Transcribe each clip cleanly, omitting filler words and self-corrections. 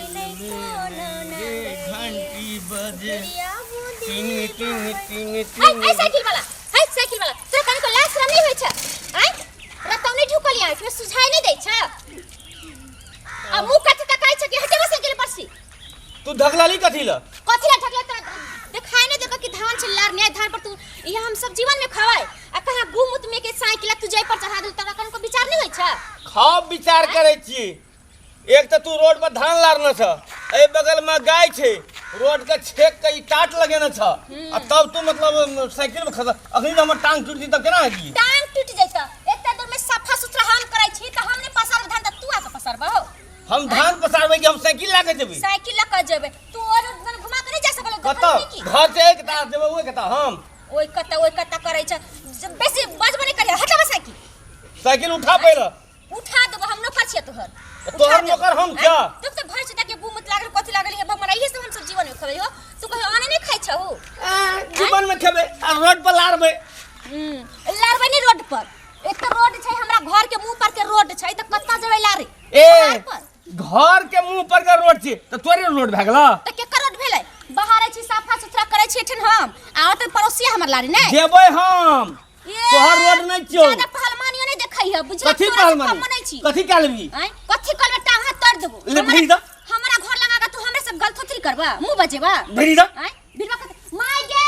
कोनो रे घंटी बजे गुड़िया बूंदी टिंग टिंग टिंग हाय टिंग। हाय साइकिल वाला, हाय साइकिल वाला, तोरा कनको लाज शरम नहीं होइ छै? आय रतौ नहीं ढुकल आँख में सुझाई नहीं दै छै आ मुंह कथी तकाइ छै कि हटेबा साइकिल पर से। तू धकलाली कथी ल? कथी ला ढकले? तोरा देखाई नहीं देलको कि धान छै लार नहीं धान पर तू इहा हम सब जीवन में खवाय आ कहाँ गु मुत में के साइकिल तू जाय पर चढ़ा देल, तोरा कनको विचार नहीं होइ छै? खाओ विचार करै छी। एक तऽ तू रोड पर धान लारने छ, एहि बगल में गाय छै, रोड के छेक के ई टाट लगेने छ आ तब तू मतलब साइकिल में खसा। अखनी तऽ हमर टांग टूटि जेतै तब केना हेतियै? टांग टूटि जैतौ। एते दूर में सफा सुथरा हम करै छी तऽ हम नहि पसारब धान तऽ तू आके पसारबहो? हम धान पसारबै कि हम साइकिल लए के जेबै? साइकिल लऽ कऽ जेबै। तू और घुमा के नहि जा सकल? कतऽ घर से एक तार जेबै ओहि कतऽ हम ओहि कतऽ ओहि कतऽ करै छ। बेसी बजबो नहि करिहे, हटाबऽ साइकिल। साइकिल उठा पहिले। उठा देबो, हम नौकर छियै तोहर। तोहर नौकर हम क्या? तू तऽ भरि छता के मुँह मत लागल कथी लागल हे हमरा, इहे सब हम सब जीवन में खेबै हो। तू कहियो आने नहीं खाइ छहु? जीवन में खेबै आ रोड पर लारबै। लारबै नहीं रोड पर। एक तऽ रोड छै हमरा घर के मुंह पर के रोड छै तऽ कत्ता जेबै लारे? ए घर के मुंह पर के रोड छै तऽ तोरे रोड भए गेलौ? तऽ केकर रोड भेलै? बाहर छी साफा सुथरा करै छी एठन हम आ ओतऽ पड़ोसिया हमर लारी नै जेबै हम। तोहर रोड नहीं छियौ। ज्यादा पहलवानियो नहीं देखै है बुझला? कथी तोरा से पहलवानी? कम नहीं छी। कथी कए लेबही? आँय कथी करबे? टांग हाथ तोड़ देबो। ले भिड़ी द। हमरा घर लगा के तू हमरे से गलथोथरी करबा, मुंह बजेबा? भिड़ी द। आँय भिड़वा कथी? माय गे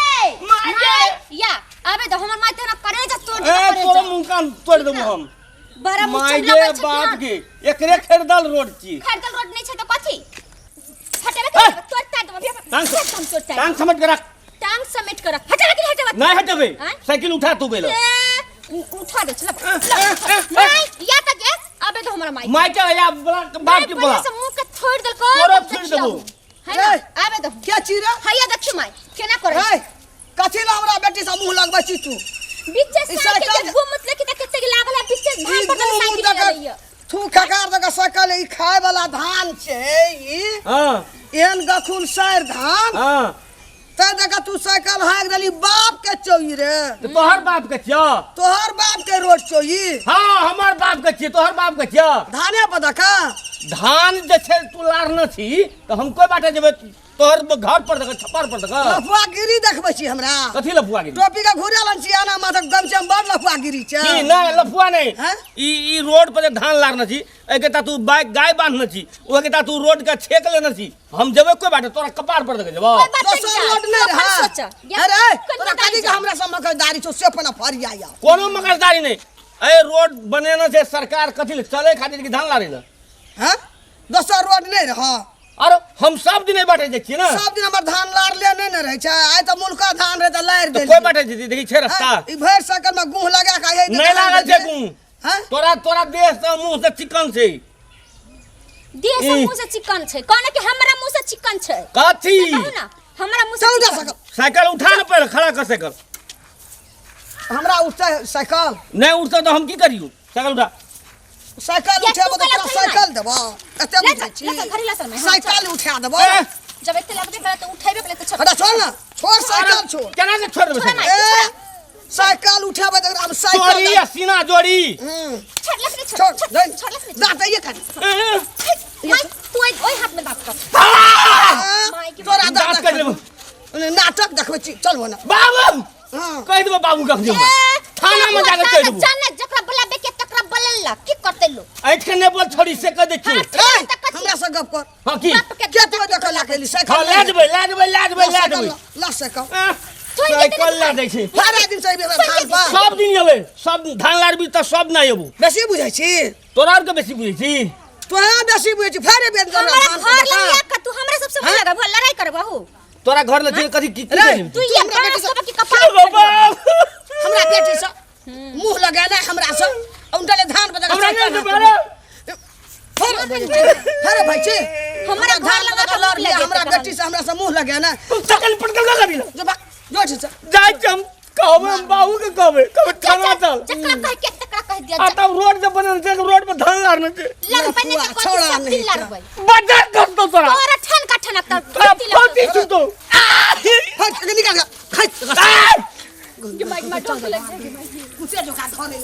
माय गे। या आबे दो हमर माय तोरा करेजा तोड़ ए देबो, करेजा। तोरा मुंह कान तोड़ देबो हम। बड़ा मुंह माय चंगला गे छै। बाप गे, एकरे खरीदल रोड छी। खरीदल रोड नहीं छै तऽ कथी? हटेबे के तोड़ ताड़ देबो। टांग हम तोड़ ताड़ टांग समेट के रख। टांग समेट के रख। हटेबे कि हटेबे? नहीं हटेबे। आँय? साइकिल उठा तू बेलो। ए, उठा दे चल नहीं या तक ए अबे तो हमरा माई माय के या बोला बाप के बोला। से मुंह के छोड़ देल को तोरो छोड़ देबो। है ना? ए। आबे दो। क्या चीरा? हैया देखियो माई केना करे। ए कथी ला हमरा बेटी से मुंह लगबै छी तू? बीचे ई साइकिल के साइकिल- गुम मतलब कि कते के लागल है बीचे धान ई पर गहुम साइकिल दऽ चलैया। कऽ थू खकार दऽ कऽ सकल ई खाय वाला धान छै ई। हां। एहन गखुल सैर धान। हां। तै दऽ कऽ तू साइकिल हाँक देली बाप के चौई रे। तऽ तोहर बाप के छियौ? तोहर बाप के रोड चौई। हाँ हमर बाप के छियै, तोहर बाप के छियौ? धाने पर दऽ कऽ? धान जे छै तू लारने छी तऽ हम कोइ बाटे जेबै? तोहर घर पर दऽ कऽ, छप्पर पर दऽ कऽ? लफुआगिरी देखबै छी हमरा? कथी लफुआगिरी? टोपी के घुरेलन छी आना माथक गमछा में बड़ लफुआगिरी छै। की नहि लफुआ नहि। हैं? ई रोड पर जे धान लारने छी एहिके ता तू बाइक गाय बांधने छी ओहिके ता तू रोड के छेक लेने छी। हम जेबै कोइ बाटे तोरा कपार पर दऽ के जेबौ? कोइ बाटे दोसर जा, रोड नहि तू अपन रहै। सोच। या अरे कनी तोरा दारी कथी के जा। हमरा सब मकरदारी छौ से अपना फरिया या। कोनो मकरदारी नहि। ए रोड बनेने छै सरकार कथी ले? चले खातिर कि धान लारै ले? हैं? दोसर रोड नहि रहै। अरे हम सब दिन एहि बाटे जाइ छियै ने। सब दिन हमर धान लारले नहि ने रहै छै। आइ तऽ मुलका धान रहै तऽ लारि तऽ देलियै। कोइ बाटे जेतै? देखी छै रास्ता। हैं? ई भरि सकल में गुह लगा के आइ नहि लागल छै गुह। हैं? तोरा तोरा देह से मुंह से चिकन छै। देह से ई। मुंह से चिकन छै। कहने कि हमरा मुंह से चिकन छै। कथी? कहू ना हमरा मुंह से चल जा चिकन। सकल। साइकिल उठा ने पहिले, खड़ा कर साइकिल। हमरा उठतै साइकिल? नहि उठतौ तऽ हम की करियौ? साइकिल उठा। साइकिल या उठेबो तू तऽ कहलक तोरा हन साइकिल देबो। एते ले बुझै चल, छी। ले चल, घरे ले चल, हाँ, साइकिल चल। उठा देबो। ए, जब एते लगबे करे तऽ उठेबे करे तऽ छोड़। हटा छोड़ ना, छोड़ साइकिल छोड़। केना के छोड़ देबै छोड़ साइकिल? ना। ए साइकिल उठेबै तऽ हम चोरी साइकिल आ सीना जोड़ी। हम्म। छोड़ लख नहीं, छोड़ छोड़ दे। छोड़ लख नहीं। दाँत दैये कनी। ए, माय तू ओइ ओइ हाथ में दाँत कर। माय के तोरा दाँत दाँत काटि लेबो। नाटक देखबै छी चल ना। बाबू हाँ। कहि देबो बाबू के हम। ए, थाना में जाके कहि देबो। चल ना जकरा बोलाबे के तकरा बोलला की करते लो? ऐठ के नहि बोल छोड़ी से कह दै छियौ। हाँ, ए, तऽ कथी? हमरा से गप कर। हाँ की? बाप के के तू देखऽ ला गेली साइकिल? हाँ लए जेबै लए जेबै लए जेबै लए जेबै। ला साइकिल। ए, साइकिल लए दै छै। सारा दिन से अयबे धान पर। सब दिन एबै, सब दिन धान लारबी तऽ सब नहि एबू। बेसी बुझै छी? तोरा आरके बेसी बुझै छी? तोरा बेसी बुझै छी फेर एबे हमरा धान पर घर देखा। लग के तू हमरा सबसे मुंह लगबो लड़ाई करबहु? तोरा घर लग छै कथी की की रे, करी? तू ये हमरा बेटी बाप से- सब के कपार बाप। हमरा बेटी से मुंह लगेना हमरा से उनटले धान पर हमरा नहि देबै रे। फेर फेर भाई छी हमरा घर लगा के लड़ मुँह लिया लगे हमरा तहन। बेटी से हमरा से मुंह लगेना। तू सकल पटकल ना करी। जो बा जो छी से। जाइ छी हम कहबै, हम बाबू के कहबै, कहबै थाना चल। जकरा कह के तकरा कह दिया। आ तब रोड जे बनल छै रोड पर धान लारने छै। लगबै नहि तऽ लफुआ, कथी छौड़ा सब नहि दिन छै। लड़बै। बजार खसतौ तोरा। तोरा ठन का ठनक तऽ तोरा कुत्ती लगतौ। फौती छुतौ। हट निकाल खा। आ! माइक में ठोक लग जाएगी। कुसे जो का धरे।